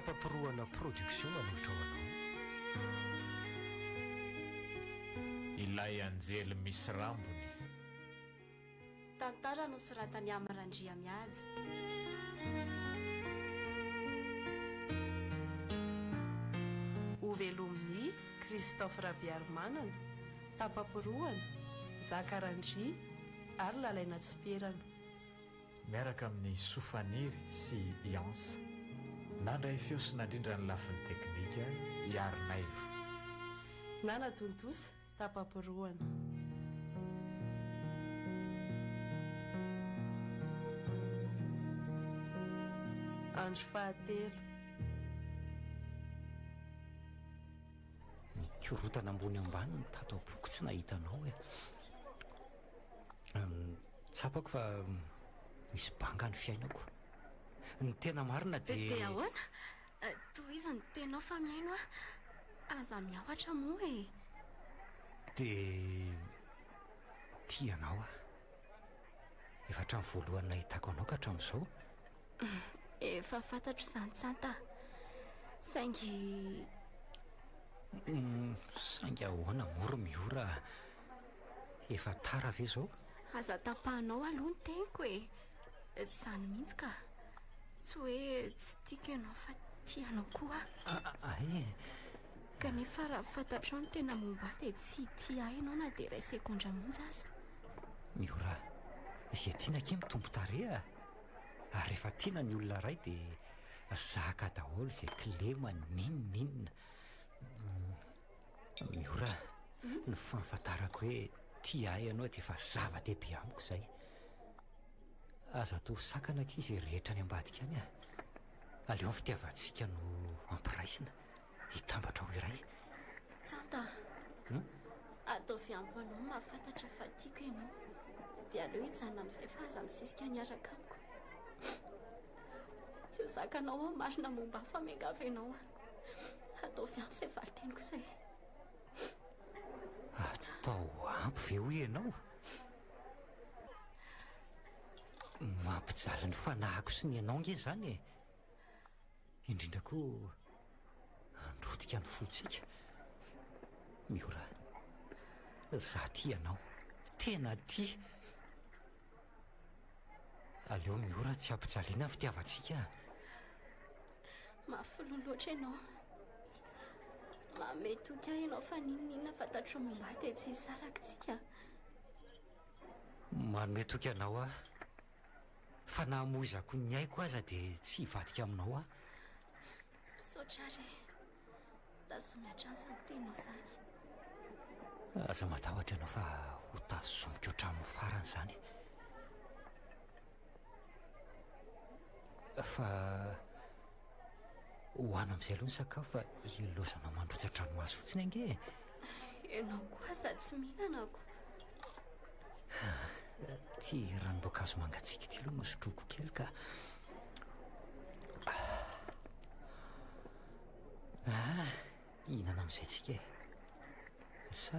Tapa-porohana production manolotra ho anao. Ilay anjely misy rambony. Tantara nosoratan'i Amy Randriamihaja. Hovelomin'i Christophe Rabearimanana, Tapa-porohana, Nzaka Randria ary Lalaina Tsiperana. Miaraka amin'i Soa Faniry sy i Ansa. Nandray feo sy nandrindra ny lafiny teknika i Harinaivo. Nanatontosa tapa-porohana. Andro fahatelo. Nikorontana ambony ambany ny tato am-poko tsy nahita anao e. Tsapako fa misy banga ny fiainako. Ny tena marina dia. Dia ahoana? Tohizo ny teninao fa mihaino aho. Aza miahotra moa e. Dia tia anao aho. Efa hatramin'ny voalohany nahitako anao ka hatramin'izao. Efa fantatro izany Tsanta a. Saingy. Saingy ahoana moa ry Miora a? Efa tara ve izao? Aza tapahanao aloha ny teniko e! Tsy izany mihitsy ka! Tsy hoe tsy tiako ianao fa tia anao koa aho. Hay e! Kanefa raha fantatrao ny tena momba ahy dia tsy hitia ahy ianao na dia iray segondra monja aza. Miora, izay tiana akia mitombo tarehy a! Ary rehefa tiana ny olona iray dia zaka daholo izay kilema n'inon'inona. Miora, ny fahafantarako hoe tia ahy ianao dia efa zava-dehibe amiko izay. Aza atao sakana akia izay rehetra any ambadika any a! Aleo ny fitiavantsika no ampiraisina, hitambatra ho iray. Tsanta a! Ataovy ampy anao ny mahafantatra fa tiako ianao. Dia aleo hijanona amin'izay fa aza misisika ny hiaraka amiko. Tsy ho zakanao aho marina momba ahy fa miangavy anao aho. Ataovy ampy izay valin-teniko izay. Atao ampy ve hoy ianao? Mampijaly ny fanahiko sy ny anao ange izany e! Indrindra koa handrotika ny fontsika. Miora, za tia anao, tena tia. Aleo Miora tsy ampijaliana ny fitiavantsika a! Mafy loha loatra ianao. Manome toky ahy ianao fa n'inon'inona fantatrao momba ahy dia tsy hisaraka isika. Manome toky anao aho fa na hamoizako ny aiko aza dia tsy hivadika aminao aho. Misaotra ary e. Tazomy hatrany izany teninao izany. Aza matahotra ianao fa ho tazomiko hatramin'ny farany izany. Fa hohano amin'izay aloha ny sakafo fa ilaozanao mandrotsa-dranomaso fotsiny ange e. Ianao koa aza tsy mihinana ko. Ity ranom-boankazo mangatsiaka ity aloha no sotroiko kely ka. Ah, hihinana amin'izay tsika e. Sa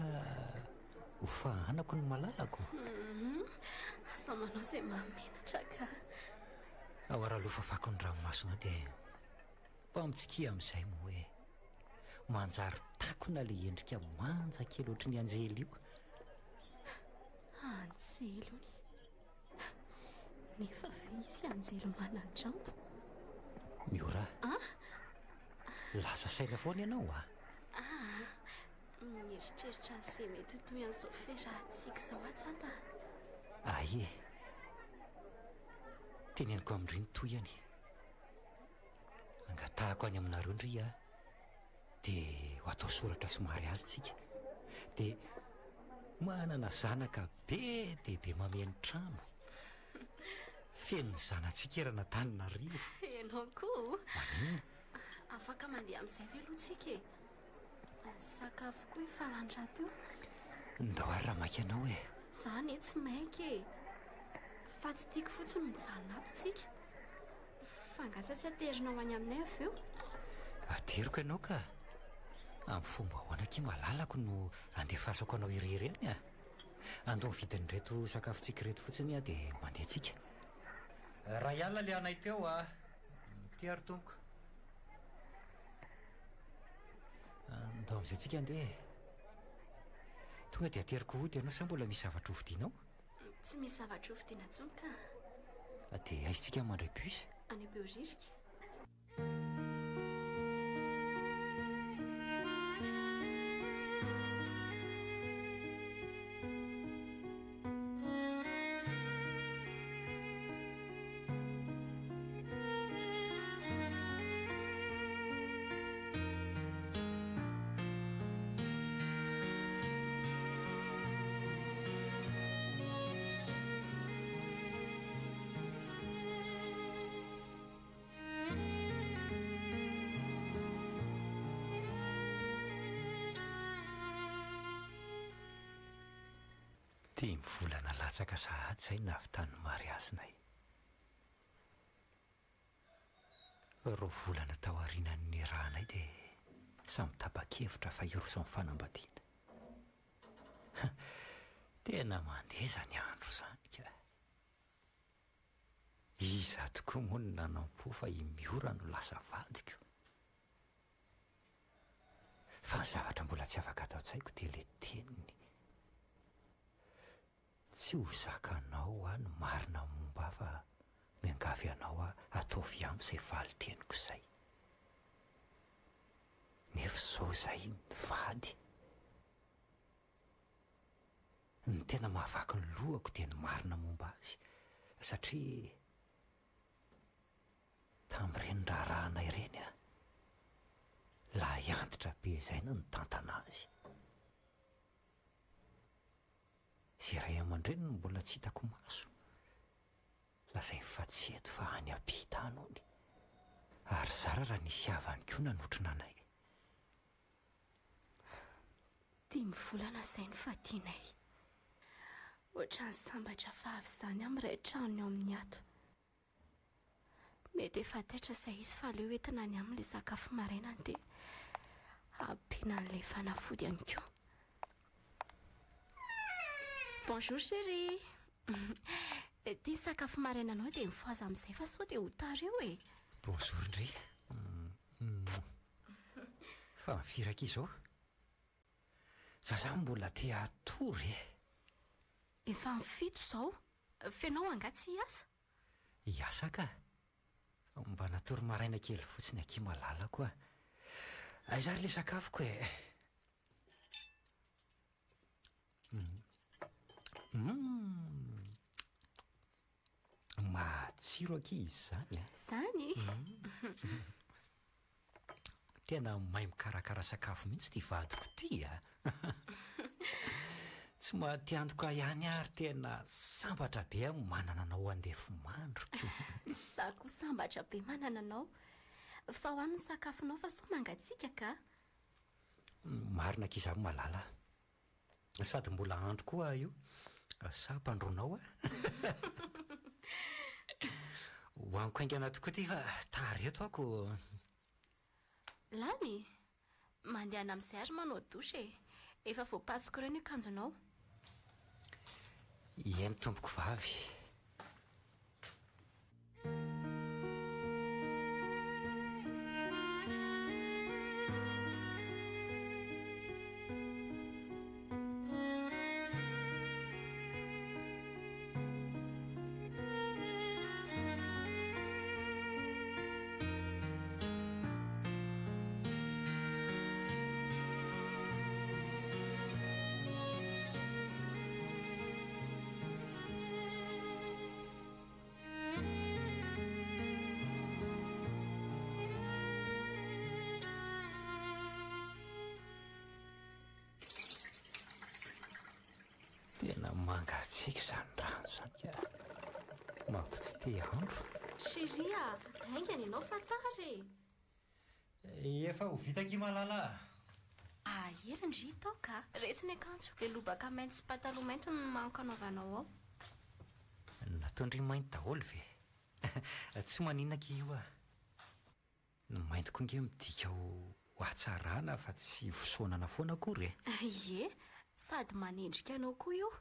ho fahanako ny malalako? Mhm. Aza manao izay mahamenatra ka. Ao ary aloha fafako ny ranomasonao dia mba mitsikia amin'izay moa e. Manjary takona ilay endrika manja kely ohatry ny anjely io. Anjely hono. Nefa ve izy anjely manan-drambo? Miora. Ah? Lasa saina foana ianao ah? Ah, mieritreritra an'izay mety ho toy an'izao fiarahantsika izao aho Tsanta. Ahy e. Teneniko amin-dry ny tohiny. Angatahako any aminareo ndry ah. Dia ho atao soratra sy mariazy tsika. Dia manana zanaka be dia be mameno trano. Feno ny zanatsika eran'Antananarivo. Ianao koa? Maninona? Afaka mandeha amin'izay ve aloha tsika e? Ny sakafo koa efa lany rahateo. Ndao ary raha maika anao e. Za anie tsy maika e. Fa tsy tiako fotsiny mijanona ato tsika. Fa angaha sa tsy aterinao any aminay avy eo? Ateriko ianao ka! Amin'ny fomba ahoana akia malalako no andefasako anao irery any a? Andoha ny vidin'ireto sakafontsika ireto fotsiny aho dia mandeha tsika. Ray alina le anay teo a! Ity ary tompoko. Ndao amin'izay tsika andeha e. Tonga dia ateriko hody ianao sa mbola misy zavatra hovidianao? Tsy misy zavatra hovidiana intsony ka. Dia aiza tsika mandray bus? Any Behoririka. Dimy volana latsaka sahady izay nahavitan'ny mariazinay. Roa volana taorianan'ny niarahanay dia samy tapa-kevitra fa hiroso amin'ny fanambadiana. Tena mandeha izany andro izany ka! Iza tokoa moa no nanampo fa i Miora no lasa vadiko? Fa ny zavatra mbola tsy afaka ato an-tsaiko dia ilay teniny. Tsy ho zakanao aho ny marina momba ahy fa miangavy anao aho ataovy ampy izay valin-teniko izay. Nefa izao izahay mivady. Ny tena mahavaky ny lohako dia ny marina momba azy satria tamin'ireny raharahanay ireny aho lahy antitra be izay no nitantana azy. Izay ray aman-dreniny mbola tsy hitako maso. Lazainy fa tsy eto fa any ampita any hono. Ary zara raha nisy havany koa nanotrona anay. Dimy volana izay no fadianay. Ohatran'ny sambatra fa avy izany aho miray trano eo aminy ato. Mety efa taitra izay izy fa aleo entina any aminy ilay sakafo maraina dia ampiana an'ilay fanafody ihany koa. Bonjour chérie. Ity sakafo marainanao dia mifohaza amin'izay fa sao dia ho tara eo e. Bonjour ndry. Fa firy akia izao? Za zany mbola te hatory e. Efa fito izao. F'enao angaha tsy hiasa? Hiasa ka! Fa mba natory maraina kely fotsiny akia malalako a! Aiza ary le sakafoko e? Humm! Matsiro akia izy izany a! Izany? Tena mahay mikarakara sakafo mihitsy ity vadiko ity a! Tsy maty antoka ihany aho ary tena sambatra be aho manana anao ho andefimandriko. Izaho koa sambatra be manana anao. Fa ho ano ny sakafonao fa sao mangatsiaka ka. Marina akia izany malala a! Sady mbola andro koa aho io, sa ampandroanao aho? Hohaniko haingana tokoa ity fa tara eto aho ko. Lany? Mandehana amin'izay ary manao douche e! Efa voapasoko ireo ny akanjonao. Eny tompoko vavy. Tena mangatsiaka izany rano izany ka. Mampitsy te handro. Chérie a, haingana ianao fa tara e! Efa ho vita akia Malala a! Ah ela ndry tao ka! Retsy ny akanjo, le lobaka mainty sy pataloha mainty no manko anaovanao ao. Nataon-dry mainty daholo ve? Tsy maninona akia io a! Ny mainty koa nge midika ho hatsarana fa tsy fisaonana foana akory e! Ie, sady manendrika anao koa io.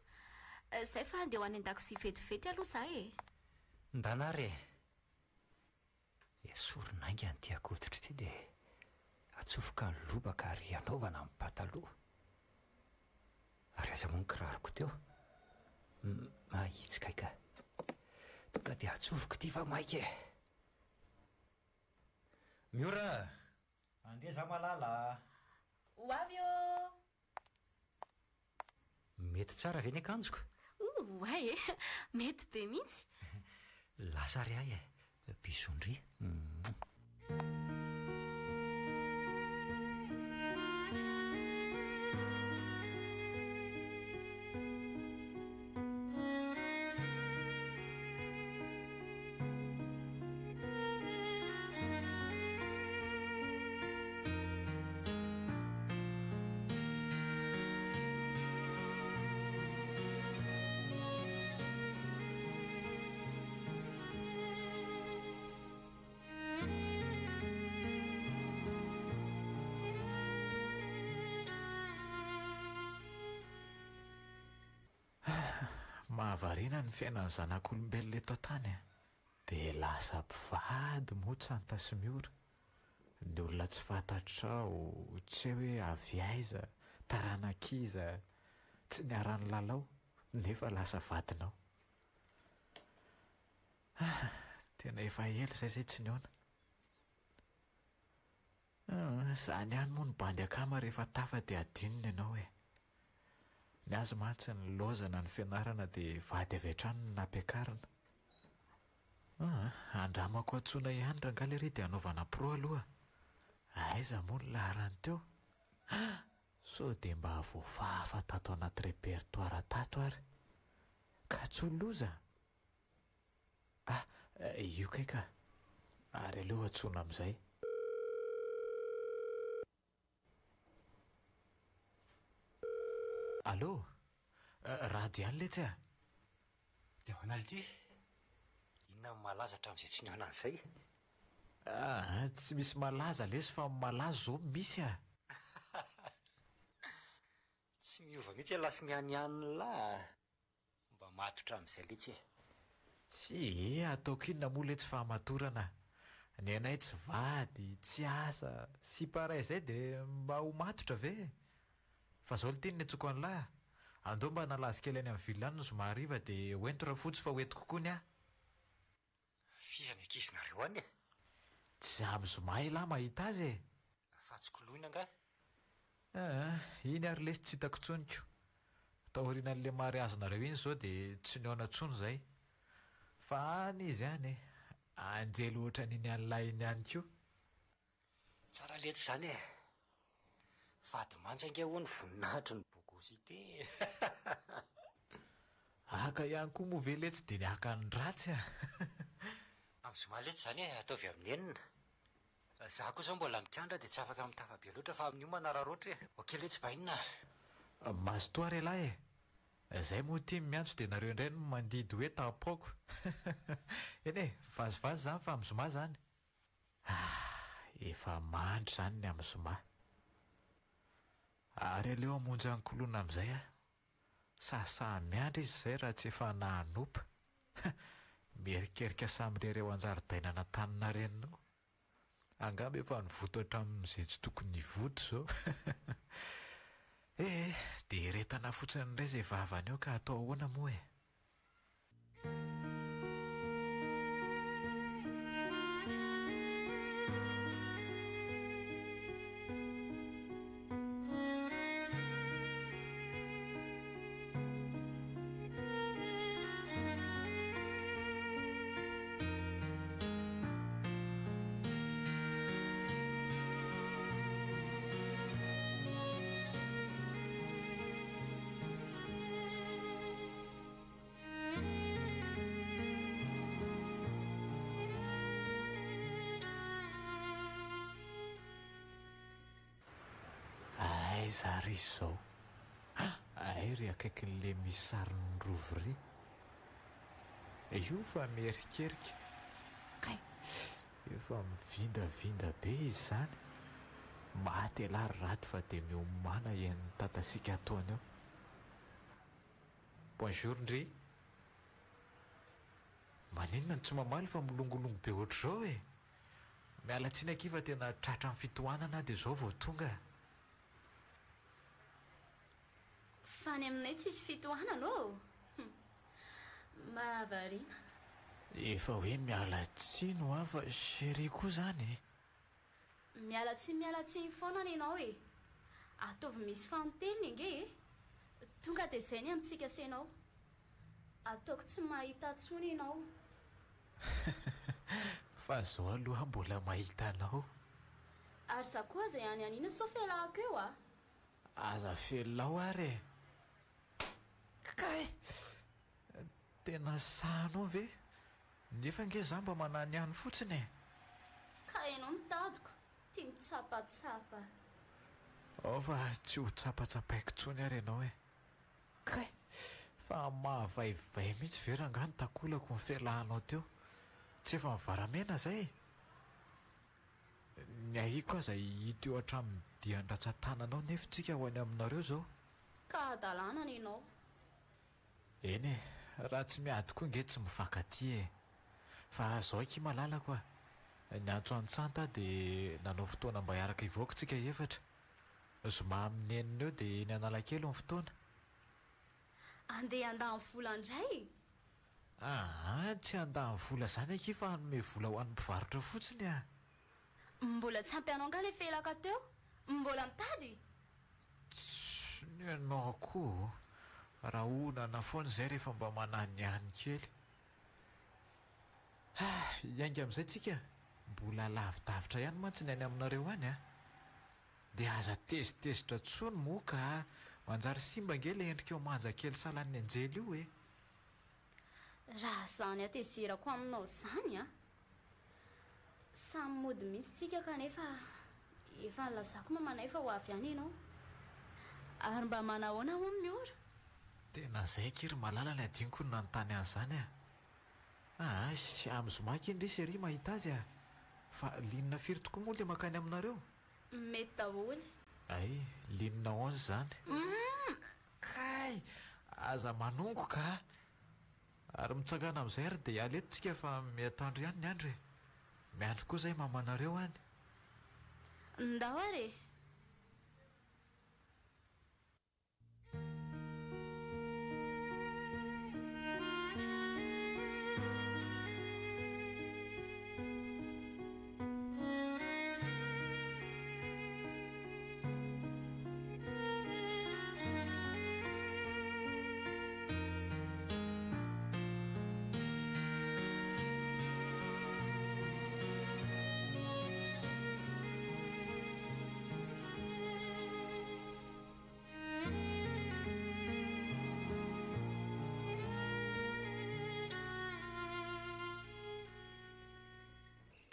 Zay fa andeha ho any an-dakozia vetivety aloha za e! Ndana ary e! Esorina haingana ity akoditra ity dia. Atsofoka ny lobaka ary anaovana ny pataloha. Ary aiza moa ny kiraroko teo? Humm, mahitsy kay ka. Tonga dia atsofoko ity fa maika e! Miora a! Andeha za malala a! Ho avy ô! Mety tsara ve ny akanjoko? Oay e! Mety be mihitsy! Lasa ary ahy e! Bisous ndry! Mahavariana ny fiainan'ny zanak'olombelona eto an-tany a! Dia lasa mpivady moa Tsanta sy Miora. Ny olona tsy fantatrao, tsy hay hoe avy aiza, taranak'iza, tsy niara-nilalao, nefa lasa vadinao. Ah, tena efa ela izay izay tsy nihaona. Hum, izany ihany moa ny bandy akama rehefa tafa dia adinony ianao e. Ny azy mantsy nilaozana ny fianarana dia vady avy hatrany no nampiakarina. Hum, andramako antsoina ihany rangahy lery dia hanaovana pro aloha. Aiza moa ny laharany teo? Ah! Sao dia mba voafafa tato anaty répertoire tato ary. Ka tsy ho loza? Ah, io kay ka. Ary aleo antsoina amin'izay. Allô? Rado ihany letsy a! Dia ahoana lty? Inona no malaza hatramin'izay tsy nihaona an'izay? Ah, tsy misy malaza lesy fa ny malaza izao misy a! Tsy miova mihitsy ialahy sy ny anian'lah a! Mba matotra amin'izay letsy e! Tsia, ataoko inona moa letsy fahamatorana a! Ny anay tsy vady, tsy asa, sipa iray izay dia mba ho matotra ve e? Fa zao lty no niantsoako an'lah a! Andao mba hanala azy kely any amin'ny villa any ny zoma hariva dia hoento Rafotsy fa hoentiko koa ny ahy! F'iza ny ankizinareo any e? Tsy amin'ny zoma elah mahita azy e! Fa tsy koloina angaha? Aa, iny ary lesy tsy hitako intsony ko! Taorianan'le mariazinareo iny izao dia tsy nihaona intsony izay. Fa any izy any e! Anjely ohatran'iny an'lah iny ihany koa. Tsara letsy izany e! Vady manja ange hono voninahitry ny bogosite e! Haka ihany koa moa ve letsy dia ny haka ny ratsy a! Amin'ny zoma letsy izany e, ataovy amin'ny enina. Za koa izao mbola mikandra dia tsy afaka mitafa be loatra fa amin'io manararaotra e! Ok letsy bainina a! Mazotoa re lahy e! Zay moa ity miantso dia nareo indray no mandidy hoe tapaoko! Eny e, vazivazy izany fa amin'ny zoma izany. Ah! Efa mandry izany ny amin'ny zoma. Ary aleo hamonjy an'i Koloina amin'izay aho. Sahisahy miandry izy izay raha tsy efa nahanopa. Mierikerika samirery ao an-jaridainan'Antaninarenina ao. Angamba efa nivoto hatramin'izay tsy tokony hivoto izao. Eh! Dia eretana fotsiny indray izay vavany eo ka atao ahoana moa e? Aiza ary izy izao? Hay ry akaikin'le misy sarin'ny rova ry. Io fa mierikerika. Kay! Efa mivindavinda be izy izany. Maty elah ry Rado fa dia miomàna hihaino ny tatasika ataony eo. Bonjour ndry. Maninona no tsy mamaly fa milongolongo be ohatr'izao e? Miala tsiny akia fa tena tratran'ny fitohanana aho dia izao vao tonga. Fa any aminay tsisy fitohanana ô! Hum. Mahavariana. Efa hoe miala tsiny hoa fa chérie koa zany e! Miala tsiny miala tsiny foana anie ianao e! Ataovy misy fanintelony ange e! Tonga dia izay ny amintsika sy ianao. Ataoko tsy mahita intsony ianao. Fa zao aloha mbola mahita anao. Ary za koa aza ihany hanina sao felahako eo a! Aza felao ary e! Kay! Tena sahinao ve? Nefa ange za mba mananihany fotsiny e! Ka ianao mitadiko, tia mitsapatsapa. Ao fa tsy ho tsapatsapaiko intsony ary ianao e! Kay! Fa mahavaivay mihitsy ve rangahy ny takolako ny fialahanao teo? Tsy efa mivaramena zay e! Ny ahiako aza hita eo hatramin'ny dian-dratsan-tananao nefa tsika ho any aminareo izao. Ka hadalana anie ianao. Eny e, raha tsy miady koa nge tsy mifankatia e. Fa zao akia malalako a, niantso an'i Tsanta aho dia nanao fotoana mba hiaraka hivoaka tsika efatra. Zoma amin'ny enina eo dia eny Analakely ny fotoana. Andeha handany vola indray? Aa, tsy handany vola izany akia fa hanome vola ho an'ny mpivarotra fotsiny a! Mbola tsy ampy anao angaha ilay felaka teo? Mbola mitady? Tss, ny anao koa ô! Rahonana foana izay rehefa mba mananihany kely. Ah, hiainga amin'izay tsika, mbola lavidavitra ihany mantsy ny any aminareo any a! Dia aza tezitezitra intsony moa ka! Manjary simba ange ilay endrikao manja kely sahalan'ny anjely io e! Raha izany hatezerako aminao izany an! Samy mody mihitsy tsika kanefa efa nilazako mamanay fa ho avy any ianao. Ary mba manahoana hono Miora? Tena izay akia ry malala ny adinoko ny nanontany an'izany a! Aa, amin'ny zoma akia ndry chérie mahita azy a! Fa ligne firy tokoa moa ilay mankany aminareo? Mety daholo. Hay, ligne 11 izany. Kay! Aza manongo ka! Ary mitsangana amin'izay ary dia hiala eto tsika fa miha-atoandro ihany ny andro e! Miandry koa izay mamanareo any. Ndao ary e!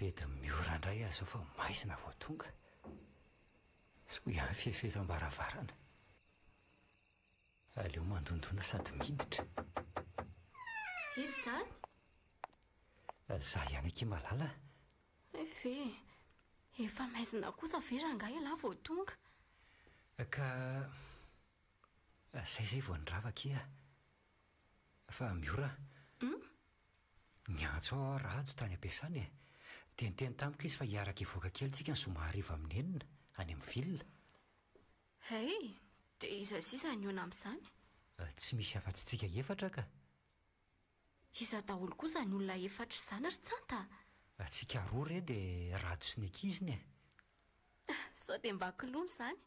Be dia miora indray aho izao fa maizina vao tonga. Soa ihany fefy eto am-baravarana. Aleo mandondona sady miditra. Iza izany? Za ihany akia Malala a! Hay ve e! Efa maizina kosa ve rangahy ialahy vao tonga? Ka zay zay vao nirava akia. Fa Miora a! Hum? Niantso aho Rado tany am-piasana e! Dia niteny tamiko izy fa hiaraka hivoaka kely tsika ny zoma hariva amin'ny enina, any amin'ny ville. Hay! Dia iza sy iza nihaona amin'izany? Tsy misy afa-tsy tsika efatra ka! Iza daholo koa izany olona efatra izany ry Tsanta a? Tsika roa re dia Rado sy ny ankiziny e! Sao dia mba kolomy izany?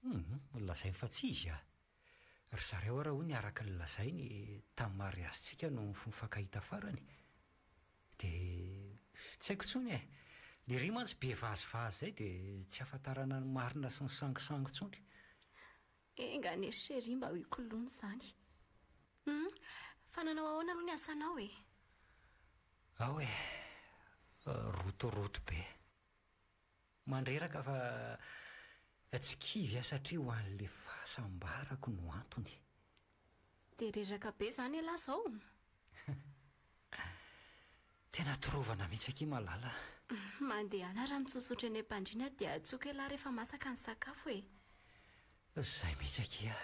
Hum, lazainy fa tsy izy a! Ry zareo ara hono araka ny lazainy tamin'ny mariazintsika no nifankahita farany. Dia tsy haiko intsony e! Lery mantsy be vazivazy izay dia tsy ahafantarana ny marina sy ny sangisangy intsony. Enga anie chérie mba ho i Kolomy izany. Hum, fa nanao ahoana aloha ny asanao e? Ao e! Rotoroto be. Mandreraka fa tsy kivy aho satria ho an'le fahasambarako no antony. Dia reraka be izany ialahy izao? Tena torovana mihitsy akia Malala a! Mandehana raha mitsotsotra eny am-pandriana dia antsoiko ialahy rehefa masaka ny sakafo e! Izay mihitsy akia a!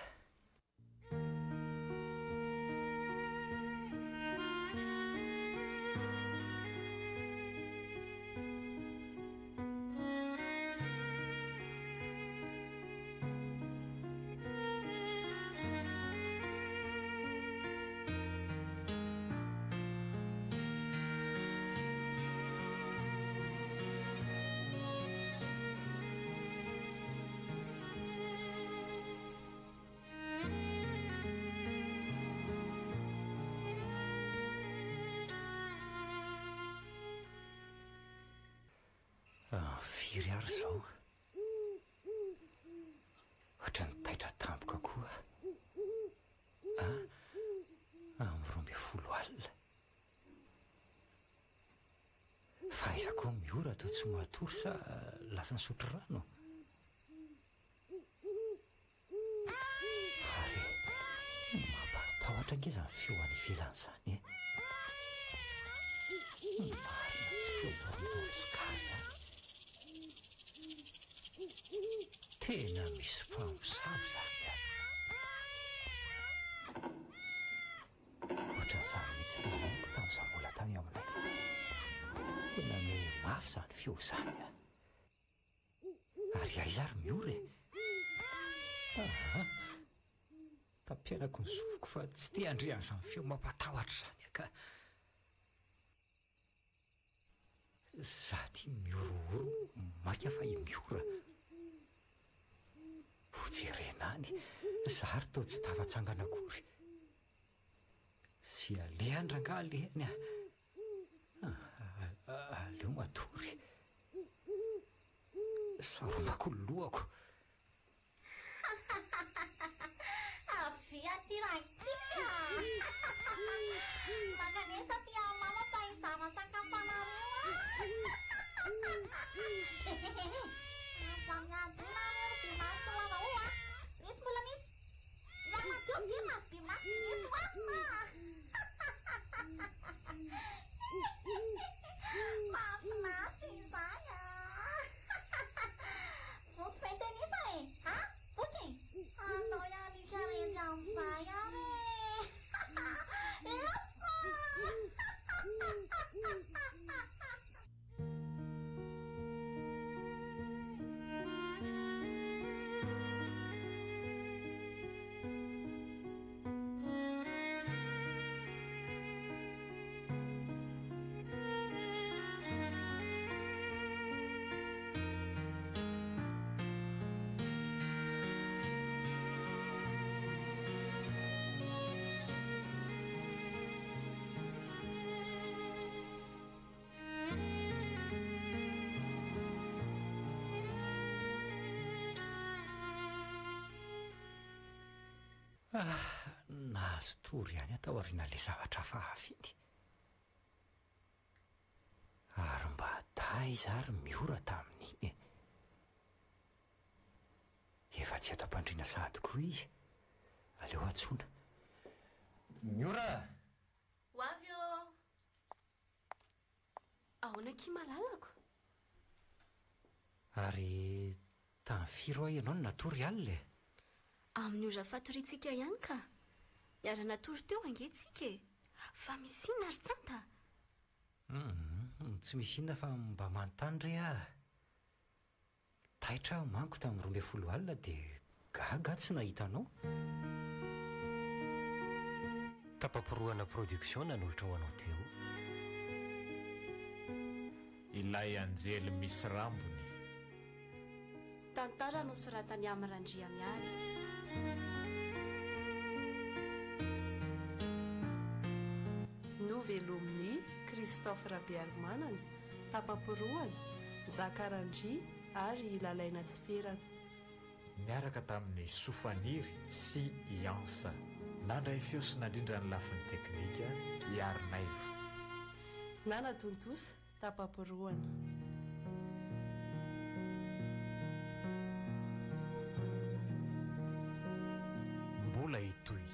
Firy ary izao? Ohatran'ny taitra tampoka koa aho. Ah, amin'ny 12 alina. Fa aiza koa Miora toa tsy matory sa lasa nisotro rano? Ary mampahatahotra ange izany feo any ivelany izany e! Marina tsy feo morondoro sy kary izany. Tena misy mpamosavy izany a! Ohatran'izany mihitsy ny reniko tamin'izaho mbola tany aminay. Tena miha mafy izany feo izany a! Ary aiza ary Miora e? Aa! Tapenako ny sofiko fa tsy te handre an'izany feo mampatahotra izany aho ka. Za ty mihorohoro maika fa i Miora. Ho jerena any, za ary toa tsy tafatsangana akory. Sy alehany rangaha alehany a! Aleo matory. Saromako ny lohako. Avia aty rankizy a! Mankanesa aty amin'i mama fa hizara sakafo anareo aho. Hehehehe! Aza miady nareo ry be maso lava o a! Retsy mbola misy. Miara-madio ty ma be maso retsy hoa a! Mahafinaritra izany a! Boky ve tenisa e? A! Boky e! Andao ihany hikarenjy amin'izay ary e! Lasa! Ah, nahazo tory ihany aho tao aorianan'ilay zavatra hafahafa iny. Ary mba taiza ary Miora tamin'iny e? Efa tsy ato am-pandriana sahady koa izy. Aleo antsoina. Miora a! Ho avy ô! Ahoana akia malalako? Ary tamin'ny firy hoa ianao no natory alina e? Amin'ny ora fatoriantsika ihany ka! Niara-natory teo ange tsika e! Fa misy inona ry Tsanta? Humm, tsy misy inona fa mba manontany re aho. Taitra aho manko tamin'ny 12 alina dia gaga aho tsy nahita anao. Tapa-porohana Production nanolotra ho anao teo. Ilay anjely misy rambony. Tantara nosoratan'i Amy Randriamihaja. Novelomin'i Christophe Rabearimanana, Tapa-porohana, Nzaka Randria ary i Lalaina Tsiferana. Niaraka tamin'i Sofaniry sy i Ansa. Nandray feo sy nandrindra ny lafiny teknika i Harinaivo. Nanatontosa tapa-porohana. Mbola hitohy.